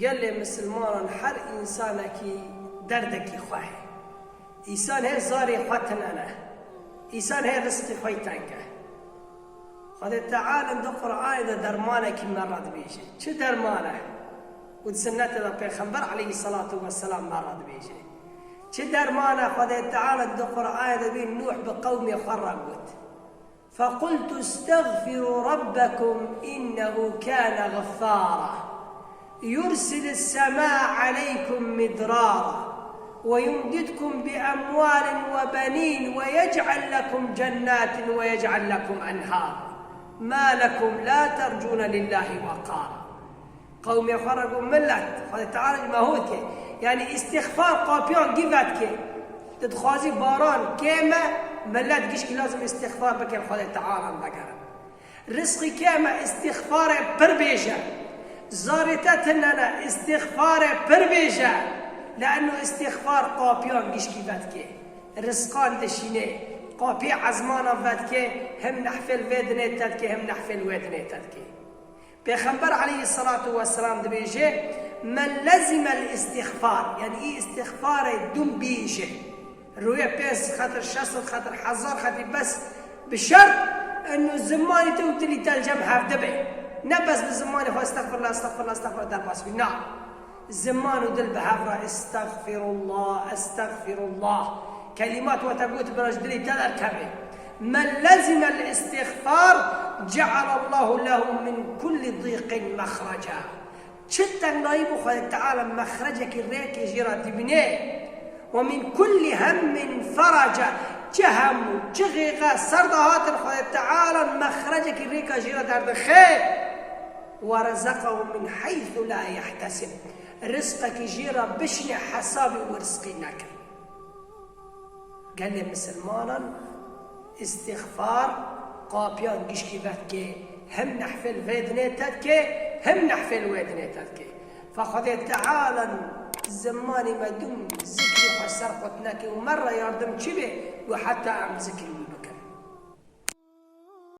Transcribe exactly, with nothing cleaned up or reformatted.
Gelê misilmanan her însanekî derdekî xwe heye. Însan hê zarê xwe tune ne. Însan hê rizqî xwe teng e. Xwedê Teala di Qur'anê de dermanekî me re dibêje. Çi derman e? Û di sinnetê de Pêxember aleyhisselatu vesselam me re dibêje. Çi derman e? Xwedê Teala di Qur'anê de bî Nûh bi qewmê xwe re got. فقلت استغفروا ربكم إنه كان غفارا يرسل السماء عليكم مدرارا ويمددكم بأموال وبنين ويجعل لكم جنات ويجعل لكم أنهارا ما لكم لا ترجون لله وقارا. Qewmê xwe re got, millet, Xwedê Teala ji me hûr ke. Yanî îstixfar qapiyan gî vedike. Tu dixwazî baran kêm e, millet gişkî lazim îstixfar bikin, Xwedê Teala vegerin. Rizqî kêm e, îstixfarê pir bêje. Zarê te tune ne, îstixfarê pir bêje. Le'enno îstixfar qapiyan gişkî vedike. Rizqan dişîne, qapiyê ezmanan vedike, him nehfê li vê dinê te dike, him nehfê li wê dinê te dike. Pêxember aleyhisselatu vesselam dibêje, "Men lezimel îstixfar", yanî î îstixfarê dûm bîje. Rûye pênc sed xetir, şeş sed xetir, hezar xetir bes bi şert eno zimanî te û dilî te li cem hevdi be. Ne bes bi zimanê xwe estexfirullah, estexfirullah, estexfirullah derbas bî. Na. Ziman û dil bi hev re, "Estexfirullah, estexfirullah." Kelîmat wete got bira ji dilê te derkeve. "Men lezimel îstixfar, cealallahu lehu min kulli dîqin mexreca." Çi tengnayî bû Xwedê Teala mexrecekî, rêkê jê re dibîne. "Ve min kulli hemmin feraca." Çi hem û çi xêxe ser de hatin Xwedê Teala mexrecekî, rêka jê re derdixe. "Ve rezekahu min heythu la yehtesib." Rizqekî jê re bişîne hesabê û rizqî nekir. Gelê misilmanan îstixfar qapiyan gişkî vedike, him nehfê li vê dinê te dike, him nehfê li wê dinê te dike. Fe Xwedê Teala zimanê me dûm zikrî xwe ser xwe neke û me re yardim çi be, û heta em zikrî